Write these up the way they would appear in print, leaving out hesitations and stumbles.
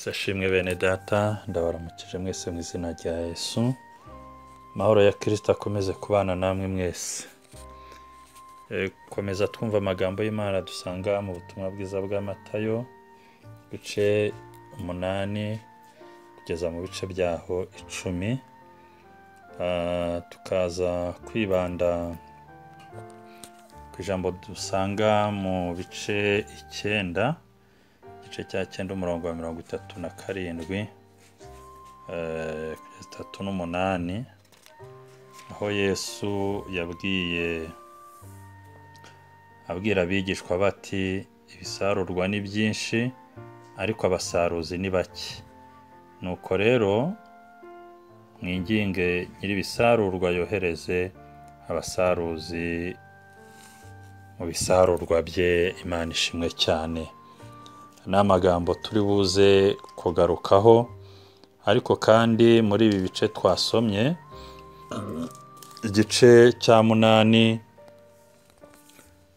Sashimwe bene data, ndabaramukije mwese mu izina rya Yesu. Amahoro ya Kristo akomeze kubana namwe mwese. Komeza twumva amagambo y'Imana dusanga mu butumwa bwiza bwa Matayo, bice 8 kugeza mu bice byaho 10. Tukaza kwibanda ku ijambo dusanga mu bice 9, igice cya 9 umurongo wa 37 kugeza 38, aho Yesu yabwiye abwira abigishwa bati ibisarurwa ni byinshi ariko abasaruzi ni bake. Nuko rero mwinginge nyir'ibisarurwa yohereze abasaruzi mu bisarurwa bye. Imana ishimwe cyane. N'amagambo turi buze kugarukaho, ariko kandi muri ibi bice twasomye, igice cya 8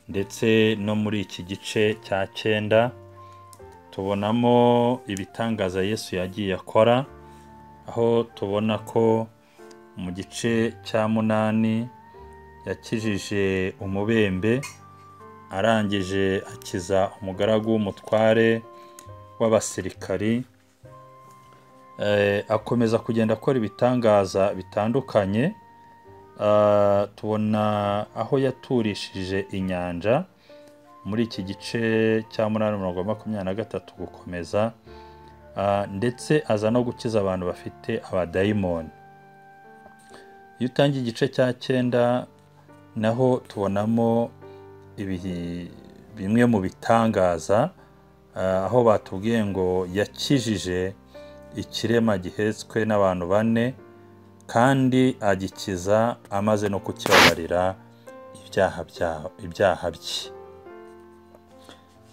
ndetse no muri iki gice cya 9, tubonamo ibitangaza Yesu yagiye akora, aho tubona ko mu gice cya 8 yakijije umubembe, arangije akiza umugaragu w'umutware w'abasirikari, akomeza kugenda akora ibitangaza bitandukanye. Tubona aho yaturishije inyanja muri iki gice cya 8:23 gukomeza, ndetse aza no gukiza abantu bafite abadayimoni. Iyo utangiye igice cya 9 naho tubonamo bimwe mu bitangaza, aho batubwiye ngo yakijije ikirema gihetswe n'abantu 4 kandi agikiza amaze no kukibabarira ibyaha bye.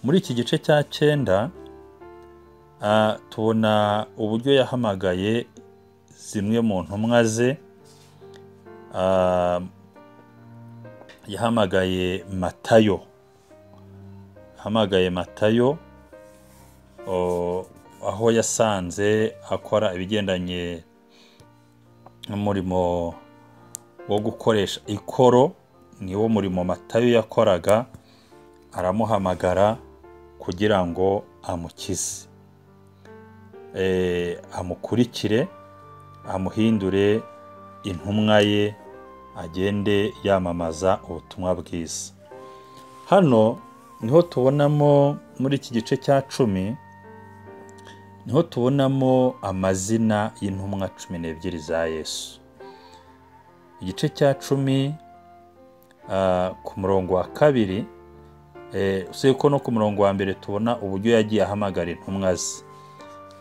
Muri iki gice cya 9 tubona uburyo yahamagaye zimwe mu ntumwa ze. Yahamagaye Matayo, aho yasanze akora ibigendanye n'umurimo wo gukoresha ikoro, niwo murimo Matayo yakoraga, aramuhamagara kugira ngo amukize, amukurikire, amuhindure intumwa ye, agende yamamaza ubutumwa bwiza. Hano niho tubonamo muri iki gice cya 10, niho tubonamo amazina y'intumwa 12 za Yesu. Igice cya 10 ku murongo wa 2, useko no ku murongo wa 1 tubona uburyo yagiye ahamagara intumwa ze.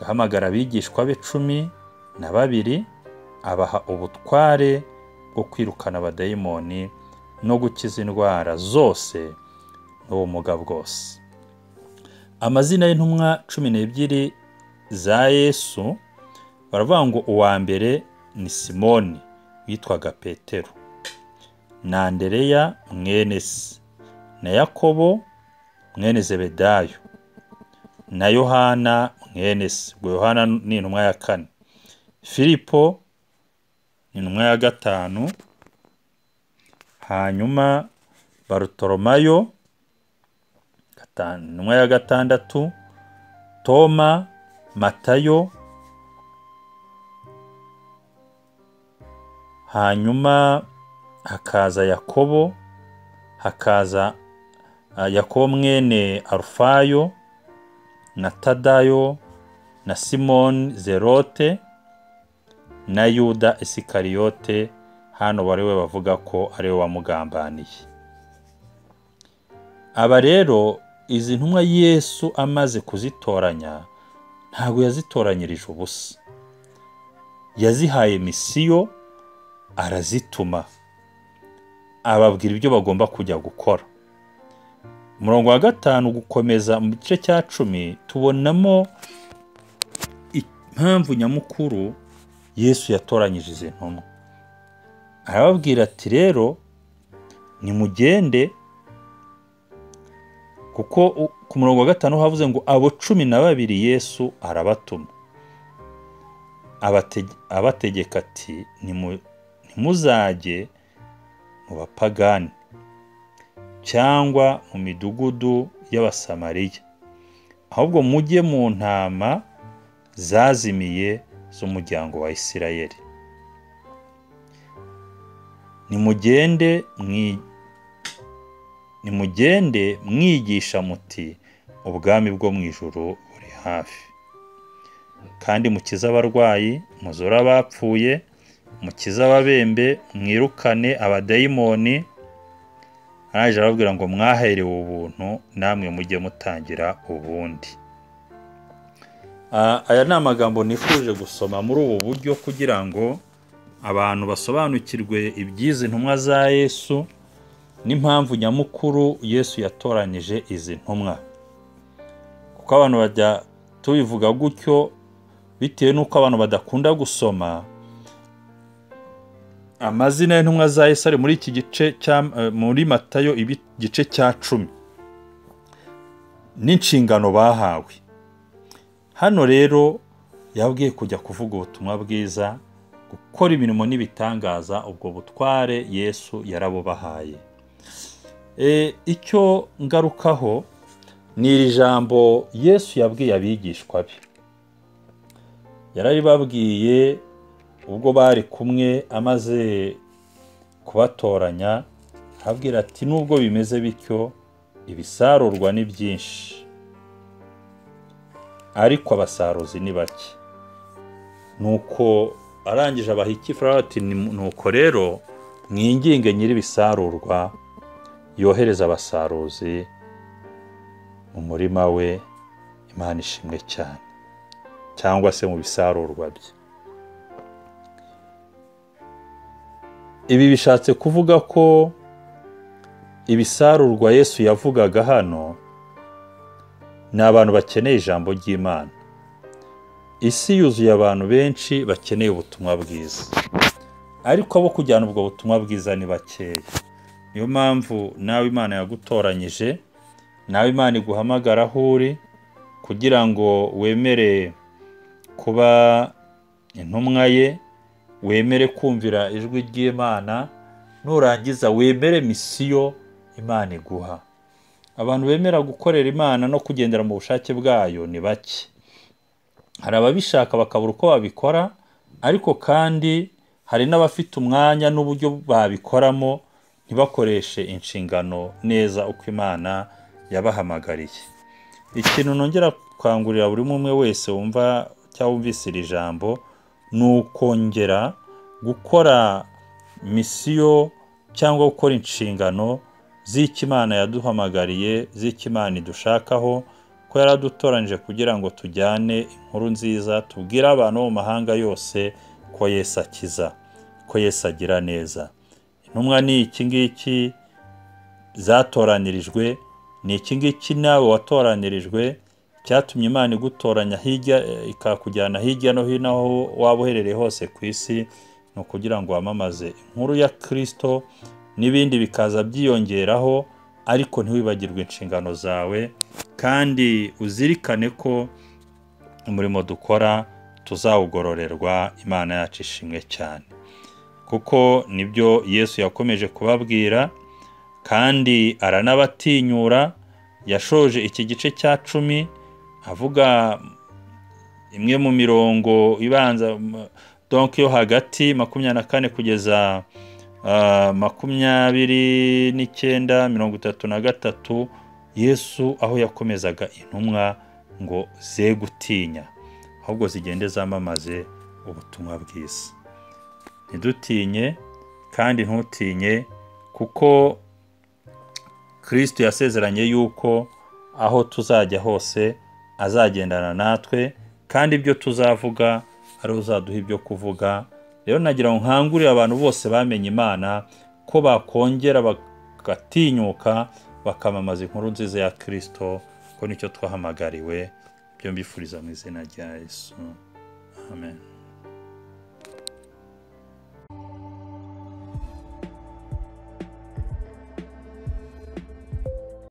Ahamagara abigishwa be 12, abaha ubutware bwo kwirukana abadayimoni no gukiza indwara zose n'ubumuga bwose. Amazina y'intumwa 12 za Yesu, baravuga ngo uwa mbere ni Simoni witwaga Petero, na Andereya mwene se, na Yakobo mwene Zebedayo, na Yohana mwene se. Ubwo Yohana ni intumwa ya 4, Filipo ni intumwa ya 5, hanyuma Barutolomayo intumwa ya 6, Toma, Matayo, hanyuma hakaza Yakobo, hakaza Yakobo mwene Arufayo, na Tadayo, na Simoni Zerote, na Yuda Isikariyote. Hano bariwe bavuga ko ariwe wamugambaniye. Aba rero izi ntumwa Yesu amaze kuzitoranya, ntabwo yazitoranyirije ubusa, yazihaye misiyo, arazituma, ababwira ibyo bagomba kujya gukora. Umurongo wa 5 gukomeza mu gice cya 10 tubonamo impamvu nyamukuru Yesu yatoranyije izi ntumwa. Arababwira ati rero nimugende Kuko ku murongo wa 5 havuze ngo abo 12 Yesu arabatuma, abategeka ati ntimuzajye mu bapagani cyangwa mu midugudu y'Abasamariya, ahubwo mujye mu ntama zazimiye z'umuryango wa Isirayeli. Nimugende mwigisha muti ubwami bwo mu ijuru buri hafi. Kandi mukize abarwayi, muzure abapfuye, mukize ababembe, mwirukane abadayimoni. Araje arababwira ngo mwaherewe ubuntu, namwe mujye mutangira ubundi. Aya ni amagambo nifuje gusoma muri ubu buryo kugira ngo abantu basobanukirwe iby'izi ntumwa za Yesu n'impamvu nyamukuru Yesu yatoranyije izi ntumwa. Kuko abantu bajya tubivuga gutyo bitewe n'uko abantu badakunda gusoma amazina y'intumwa za Yesu ari muri iki gice cya muri Matayo igice cya 10 n'inshingano bahawe. Hano rero yabwiye kujya kuvuga ubutumwa bwiza, gukora imirimo n'ibitangaza, ubwo butware Yesu yarabubahaye. Icyo ngarukaho ni iri jambo Yesu yabwiye abigishwa be. Yararibabwiye ubwo bari kumwe amaze kubatoranya, ababwira ati nubwo bimeze bityo ibisarurwa ni byinshi, ariko abasaruzi ni bake. Nuko arangije abaha ikifura ati nuko rero mwinginge nyiri ibisarurwa yohereza abasaruzi mu murima we. Imana ishimwe cyane, cyangwa se mu bisarurwa bye. Ibi bishatse kuvuga ko ibisarurwa Yesu yavugaga hano ni abantu bakeneye ijambo ry'Imana. Isi yuzuye abantu benshi bakeneye ubutumwa bwiza, ariko abo kujyana ubwo butumwa bwiza ni bakeya. Niyo mpamvu nawe Imana yagutoranyije, nawe Imana iguhamagara aho uri kugira ngo wemere kuba intumwa ye, wemere kumvira ijwi ry'Imana, nurangiza wemere misiyo Imana iguha. Abantu bemera gukorera Imana no kugendera mu bushake bwayo ni bake. Hari ababishaka bakabura uko babikora, ariko kandi hari n'abafite umwanya n'uburyo babikoramo ntibakoreshe inshingano neza uko Imana yabahamagariye. Ikintu nongera gukangurira buri umwe wese wumva cyangwa wumvise iri jambo ni ukongera gukora misiyo cyangwa gukora inshingano z'icyo Imana yaduhamagariye, z'icyo Imana idushakaho, ko yaradutoranyije kugira ngo tujyane inkuru nziza, tubwire abantu bo mu mahanga yose ko Yesu akiza, ko Yesu agira neza. Intumwa ni iki ngiki zatoranirijwe, ni iki ngiki nawe watoranirijwe, cyatumye Imana igutoranya hirya ikakujyana hirya no hino aho waba uherereye hose ku isi, ni ukugira ngo wamamaze inkuru ya Kristo, n'ibindi bikaza byiyongeraho, ariko ntiwibagirwe inshingano zawe, kandi uzirikane ko umurimo dukora tuzawugororerwa. Imana yacu ishimwe cyane, kuko nibyo Yesu yakomeje kubabwira kandi aranabatinyura. Yashoje iki gice cya 10 avuga imwe mu mirongo ibanza, donc yo hagati 24 kugeza 29, 33, Yesu aho yakomezaga intumwa ngo ze gutinya, ahubwo zigende zamamaze ubutumwa bwiza. Ntidutinye kandi ntutinye, kuko Kristo yasezeranye yuko aho tuzajya hose azagendana natwe, kandi ibyo tuzavuga ari uzaduha ibyo kuvuga. Rero nagira ngo nkangurire abantu bose bamenye Imana ko bakongera bagatinyuka bakamamaza inkuru nziza ya Kristo, ko nicyo twahamagariwe. Ibyo mbifuriza mu izina rya Yesu, amen.